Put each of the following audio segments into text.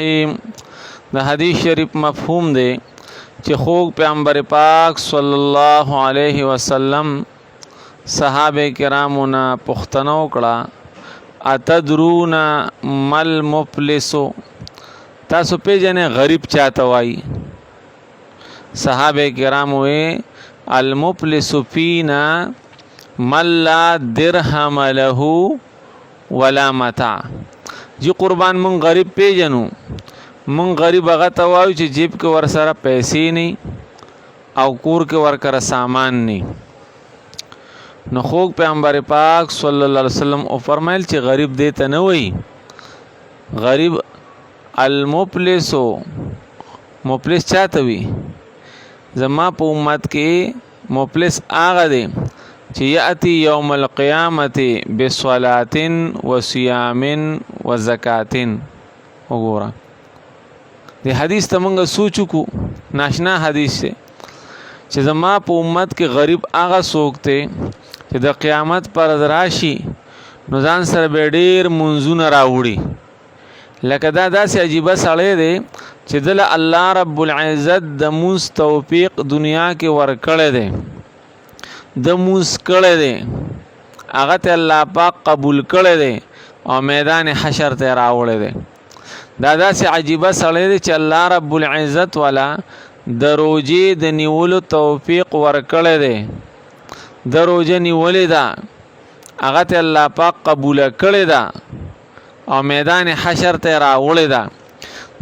الرحیم. د حدیث شریف مفهوم دی چې خوږ پیغمبر پاک صلی الله علیه وسلم صحابه کرامو نه پوښتنه وکړه، اتدرون مل مفلس؟ تاسو پیژنې غریب چاته وایي؟ صحابه کرام وی، المفلس فینا من لا درهم له ولا متاع. جی قربان، مون غریب پیژنو، مون غریب هغه ته وایو چې جیب کې ورسره پیسې نه او کور کې ورکره سامان نه. نو خوږ پیغمبر پاک صلی الله علیه وسلم او فرمایل چې غریب دې ته نه وای غریب. المفلس، مفلس چاته وي؟ زما په امت کې مفلس هغه دی چې یاتی یوم القیامت بصلات و صیام و زکات. وګوره، د حدیث ته مونږ سوچ کو، ناشنا حدیث دی چې زما په امت کې غریب هغه څوک دی چې د قیامت پر راشي نو ځان سره به ډیر منځونه راوړي. لکه دا داسې عجیبه سړی دی چې دله الله رب العزت د مونځ توفیق دنیا کې ورکړی دی، د مونځ کړی دی، هغه ته الله پاک قبول کړی دی او میدان حشر ته راوړی دی. دا داسې عجیبه سړی دی چې الله رب العزت والا د روزې د نیولو توفیق ورکړی دی، د روزه نیولې ده، هغه ته الله پاک قبول کړی ده او میدان حشر ته راوړی ده.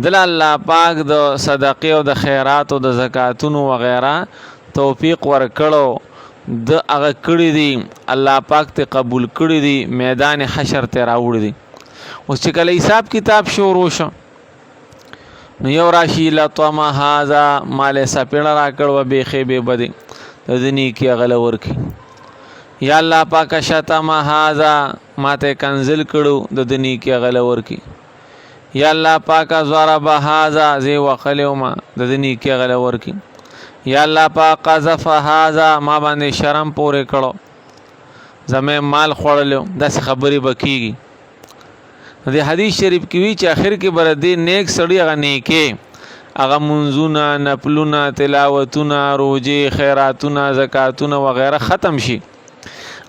دل الله پاک د صدقې او د خیرات او د زکاتونو وغیرہ توفیق ورکړو، د هغه کړی دی، الله پاک ته قبول کړی دی، میدان حشر ته راوړی دی. اوس چې کله حساب کتاب شروع شو نو یو راشي، لطمه هذا، مال سپېړه راکړ و بیخې به بدی د دنی کې غل ورکی. یا الله پاک، شتمه هذا، ماته کنزل کړو، د دنی کې غل ورکی. یا الله پاک، ضرب هذا، زی وخلو ما، د دنی کې غل ورکی. یا الله پاک، قذف هذا، ما باندې شرم پورې کړو، زمه مال خوړلو. داسې خبرې بکیږي. د حدیث شریف کې وی چې اخر کې بر دې نیک سړی هغه نیکه، هغه منځونه، نفلونه، تلاوتونه، روزي، خیراتونه، زکاتونه وغیرہ ختم شي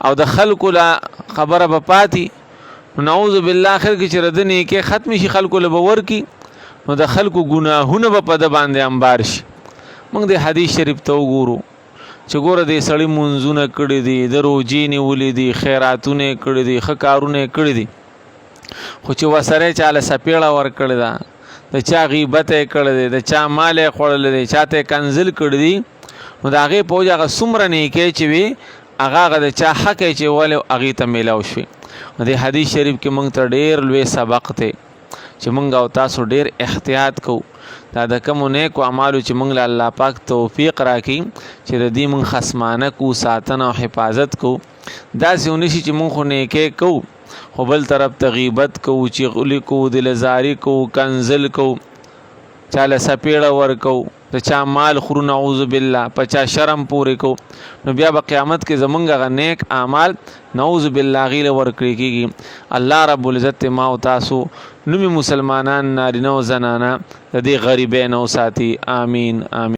او د خلکو لا خبره به پاتې. نعوذ بالله، اخر کې چې رد نیکه ختم شي، خلکو له باور کی، نو د خلکو ګناهونه به په د باندې انبار شي. موږ د حدیث شریف ته وګورو چې ګوره، دې سړي منځونه کړي دي، د روجې نیولې دي، خیراتونه کړي دي، ښه کارونه کړي دي، خو چې وسره چاله سپېړه ورکړې ده، د چا غیبت یې کړی دی، د چا مال یې خوړلی دی، چاته یې کنځل کړي دي، نو د هغې په وجه هغه څومره نیکۍ چې وي، هغه د چا حق یې چې ولې هغې ته میلاو شوي. نو دې حدیث شریف کې موږ ته ډېر لوی سبق دی چې موږ او تاسو ډېر احتیاط کوو. دا د کومو نیکو اعمالو چې موږ له الله پاک توفیق راکړي چې د دې موږ خصمانه کو، ساتنه او حفاظت کو. داسې ونشي چې موږ خو نیکې کوو خو بل طرف ته غیبت کوو، چغلي کوو، دلزاري کوو، کنزل کوو، چاله سپېړه ورکوو، د چا مال خورو، نعوذ بالله، په چا شرم پورې کو، نو بیا به قیامت کې زمونږ هغه نیک اعمال، نعوذ بالله، هغې له ورکړی کېږي. الله رب العزت ما او تاسو نومي مسلمانان، نارینه او زنانه، د دې غریبۍ نه وساتي. آمین، آمین.